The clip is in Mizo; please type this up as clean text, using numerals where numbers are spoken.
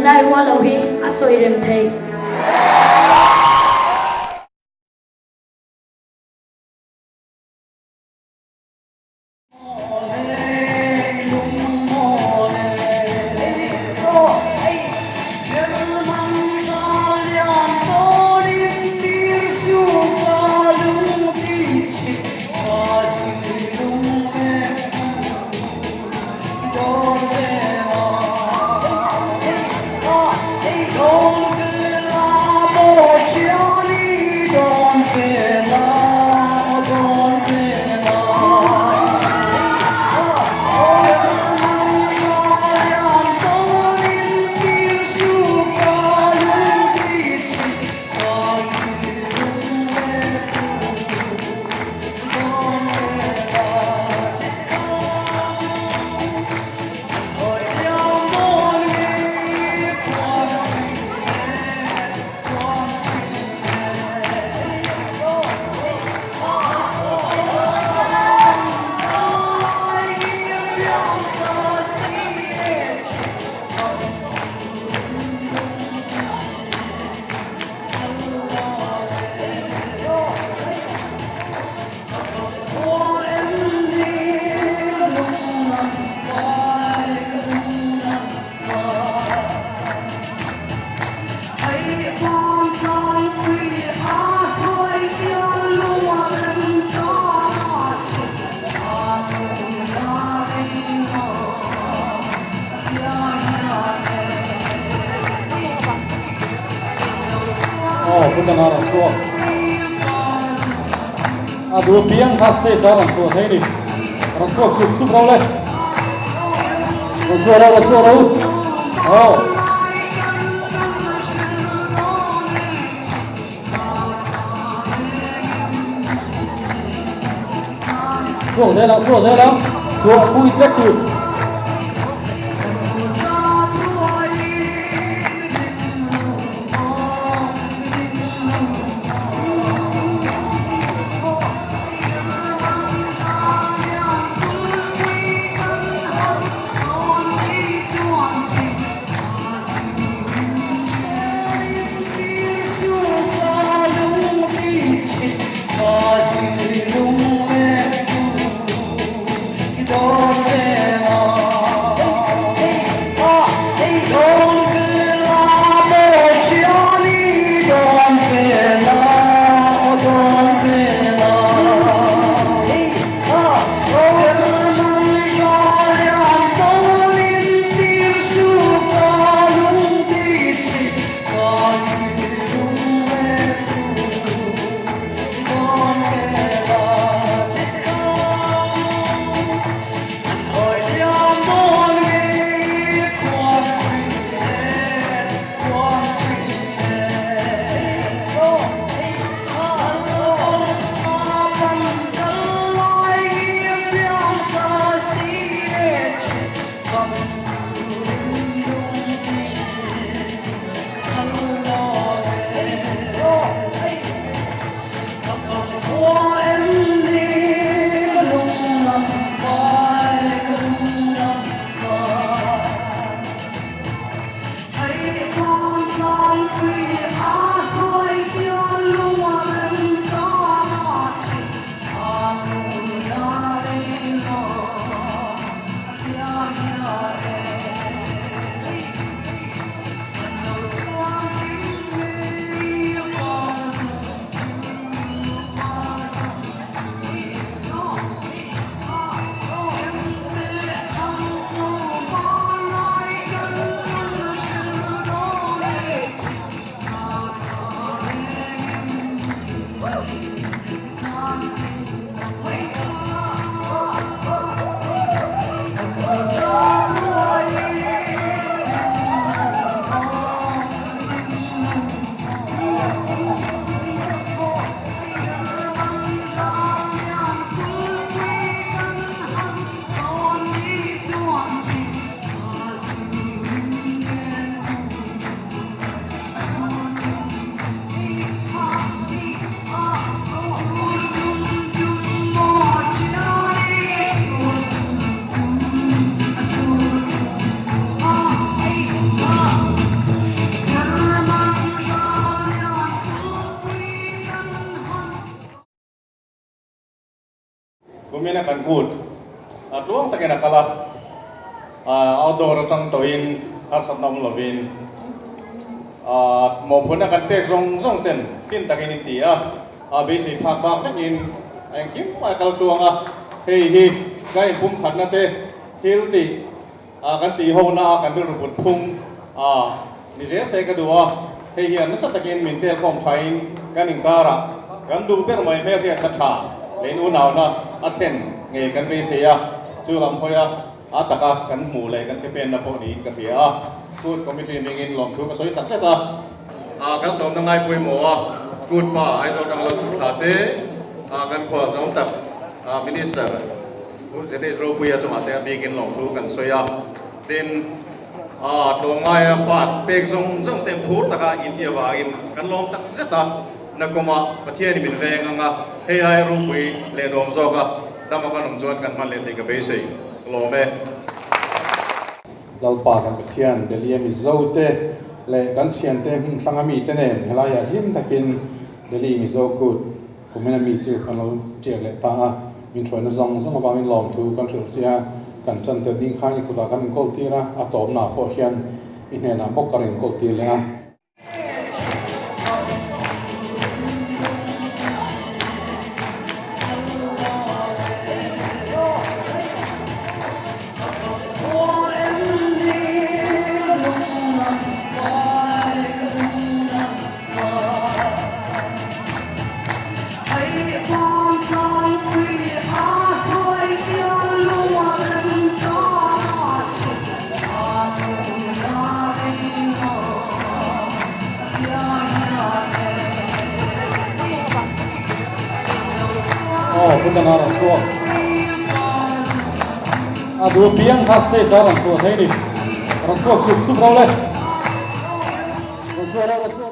dai rual lo hi a sawi rem theih. Aw putana rawn chhuak a duh piang kha stage a rawn chhuah thei ni rawn chhuak sup sup ro le rawn chhuah ro rawn chhuah ro aw chhuak zel ang chhuak zel ang chhuah pui vek tur. Nimina kan kut a tluang takin a kal a, outdoor atang tawhin harsatna awm lovin mawhphurhna kan pek zawng zawng ten tlin takin in ti a, beisei phak bak vekin engkim a kal tluang a, hei hi kan inpumkhatna te thil tih kan tih hona a kan rilru put phung ni zel se ka duh a, hei hian nasa takin min telkhawm thain kan inkarah kan duh ber mai hmelhriatna tha leh unauna a thlen ngei kan beisei a, chu lam hawi a a taka kan hmuh leh kan kepenna pawh niin ka hria a, Kut Committee mingin lawmthu ka sawi tak zet a. Kan sawmna ngai pawimawh a, Kut pa Aizawl tang lo chhuk thla te, kan khua zawng tak Minister Pu Zenis Ropuia chungah te a bikin lawmthu kan sawi a, tin tlawmngaia part pek zawng zawng te phur taka in tih avangin kan lawm tak zet a, nakawmah Pathianin min veng ang a, hei ai ropui leh nuam zawk a dama kan awm chuan kan hman leh thei ka beisei ka lawm e. Lalpa kan Pathian Delhi a Mizo te leh kan thiante hmun hranga mite nen helaiah hlim takin Delhi Mizo Kut Kumina mi chu kan lo tiak leh ta a, min hruaina zawng zawng avangin lawmthu kan hrilh chiah a, kan tan tel ding khan i kutah kan inkawl tir a, a tawpnaah pawh hian i hnenah bawk ka rawn inkawl tir leh a. Aw putana rawn chhuak a duh piang kha stage a rawn chhuah thei ni rawn chhuak sup sup ro le rawn chhuak ro rawn chhuak.